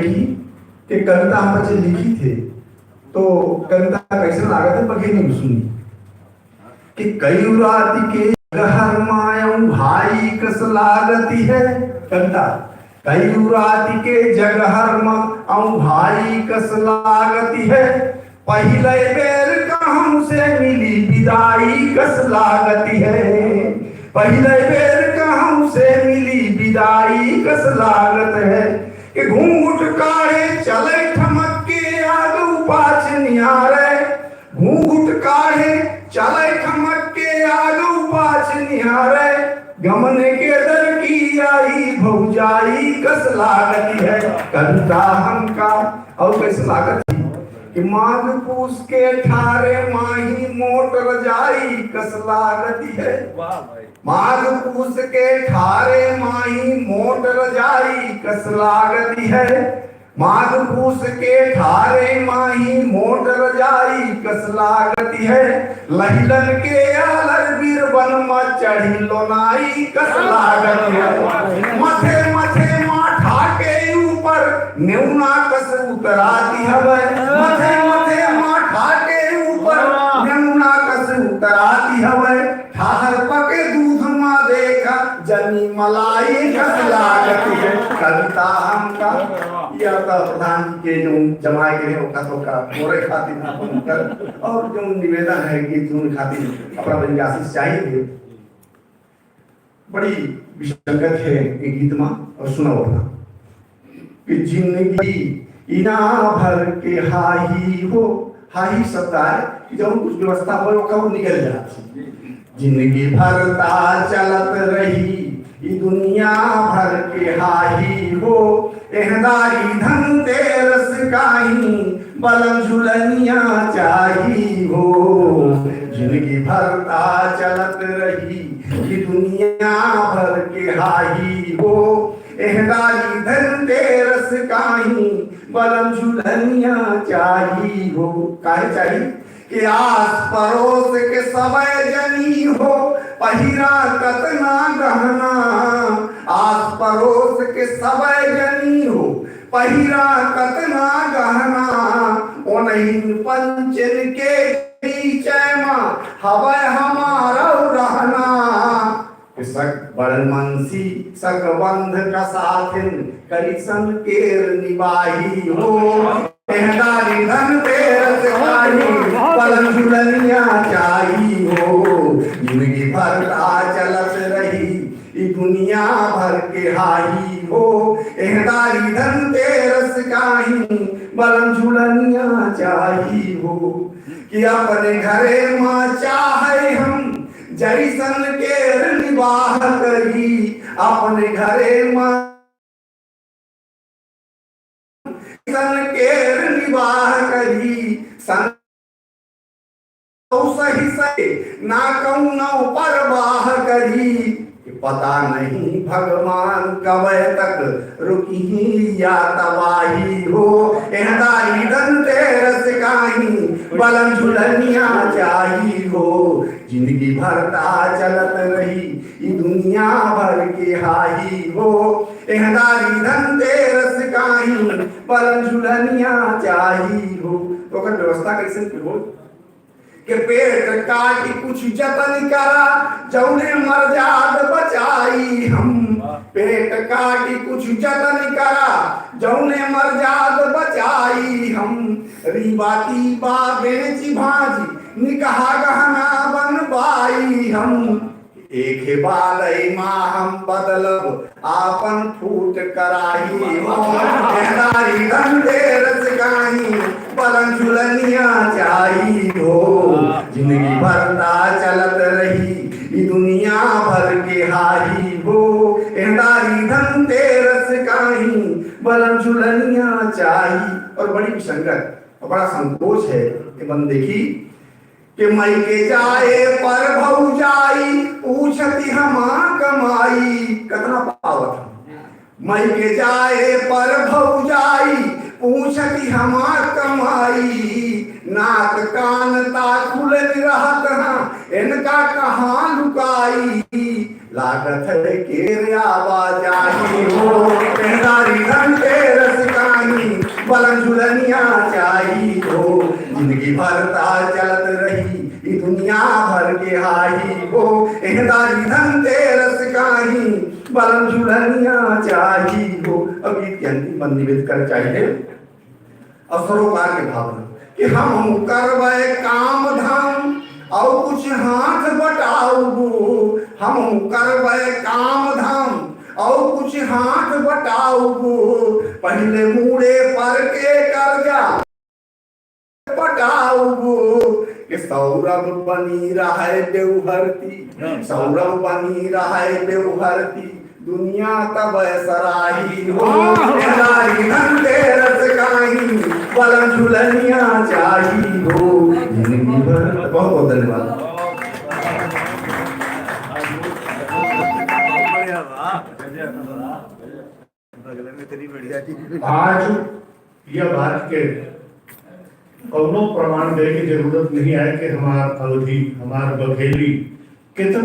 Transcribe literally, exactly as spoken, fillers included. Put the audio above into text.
कि कविता हम बच्चे लिखी थे, तो कविता कैसे लागत है, बघेली में सुनी कि कई रात के जगहर मा औंघाई कस लागती है। कविता, कई रात के जगहर मा औंघाई कस लागती है, पहिले बेर कहूँ से मिली बिदाई कस लागत है, पहिले बेर कहूँ से मिली बिदाई कस लागत है। कि घूंघट काढ़े चले ठमक के आगू पाछ निहारे, घूंघट काढ़े चले ठमक के आगू पाछ निहारे, गमन के दर की आई भौजाई कस लागत है। कविता हमका और कैसे लागत है कि माघ पूस के ठारे माही मोटर जाई कस लागत है। वाह भाई। माघ पूस के ठारे माही मोटर जाई कस लागत है। माघ पूस के ठारे माही मोटर जाई कस लागत है। लहिलन के आलर बीरबन मा चढ़ी लोनाई कस लागत है। मथे मथे माठा के ऊपर नेउना कस उतराती हवे, मथे मथे माठा के ऊपर नेउना कस उतराती हवे। ठाहर पके दूध मा देखा जनी मलाई कस लागत है। कविता हमका या तो प्रधान के जो जमाए के हैं, ओका तो का मोरे खातिर ना बनकर, और जो निवेदन है कि जून खातिर अपना बन के आशीष चाहिए। बड़ी विसंगत है ये गीत मा, और सुनाओ अपना। कि जिंदगी इना भर के हाही हो, हाही शब्द आए कि जब कुछ व्यवस्था हो, ओकर निकल जात। जिंदगी भर ता चलत रही, ई दुनिया भर के हाही हो, एहदारी धनतेरस काहीं, बलम झुलनिया चाही हो। जिंदगी भर ता चलत रही, ई दुनिया भर के हाही हो, एहदारी धनतेरस काहीं, बलम झुलनिया चाही हो। काहे चाही? कि आस परोस के सबै जनी हो, पहिरा कतना गहना। आस परोस के सबै जनी हो, पहिरा कतना गहना। ओनहिन पंचन के बीच मा हवै हमारो रहना। कि सक बड़न मंसी, सक बंध का साथिन, करिसन केर निबाही हो। एहदारी धनतेरस काहीं, बलम झुलनिया चाही हो। जिंदगी भर ता चलत रही, ई दुनिया भर के हाही हो। एहदारी धनतेरस काहीं, बलम झुलनिया चाही हो। कि अपने घरे मा चाहे हम जैसन केर निबाह करी, अपने घरे मा जैसन केर निबाह करी, सन सही से ना कौनो परवाह करी। पता नहीं भगवान कबे तक रुकी या तबाही हो। एहदारी धनतेरस काहीं, बलम झुलनिया चाही हो। जिंदगी भर ता चलत रही, ई दुनिया भर के हाही हो। एहदारी धनतेरस काहीं, बलम झुलनिया चाही हो। तो ओकर व्यवस्था कैसे हो? कि पेट काटी कुछ जतन करा, जौने मरजाद बचाई हम। पेट काटी कुछ जतन करा, जौने मरजाद बचाई हम। रीबा तीबा बेची भाजी, निकहा गहना बनबाई हम। एखे बालई मा हम बदलब आपन फूट कराही हो। एहदारी धनतेरस काहीं, बलम झुलनिया चाही हो। जिंदगी भर ता चलत रही, ई दुनिया भर के हाही हो। एहदारी धनतेरस काहीं, बलम झुलनिया चाही। और बड़ी विसंगत और बड़ा संकोच है कि बंद देखी कि मइके जाए पर भौजाई पूछति हमार कमाई कतना पावत हम। मइके जाए पर भौजाई पूछति हमार कमाई, नाक कान ता खुलल रहत हाँ, इनका कहाँ लुकाई। लागत है केर आवाजाही हो, एहदारी धनतेरस काहीं, बलम झुलनिया चाही हो, जिंदगी भर ता चलत रही, ई दुनिया भर के हाही हो, एह दारी धनतेरस काहीं, बलम झुलनिया चाही हो। अब गीत के अंतिम बंद निवेद कर चाहिए। और सरोकार के भावना कि हम करबै काम धाम और कुछ हाथ बटाउबू, हम करबै काम धाम और कुछ हाथ बटाउबू, पहिले मूड़े पर के कर्जा पटाउबू, कि सौरभ बनी रहै देवहरती, सौरभ बनी रहै देवहरती, दुनिया तब सराही हो, वाह! सराही धनतेरस काहीं, बलम झुलनिया चाही हो, जिंदगी भर। बहुत बहुत धन्यवाद। आज यह बात के कौनो प्रमाण दे के जरूरत नहीं आए कि हमार अवधी, हमार बघेली कितना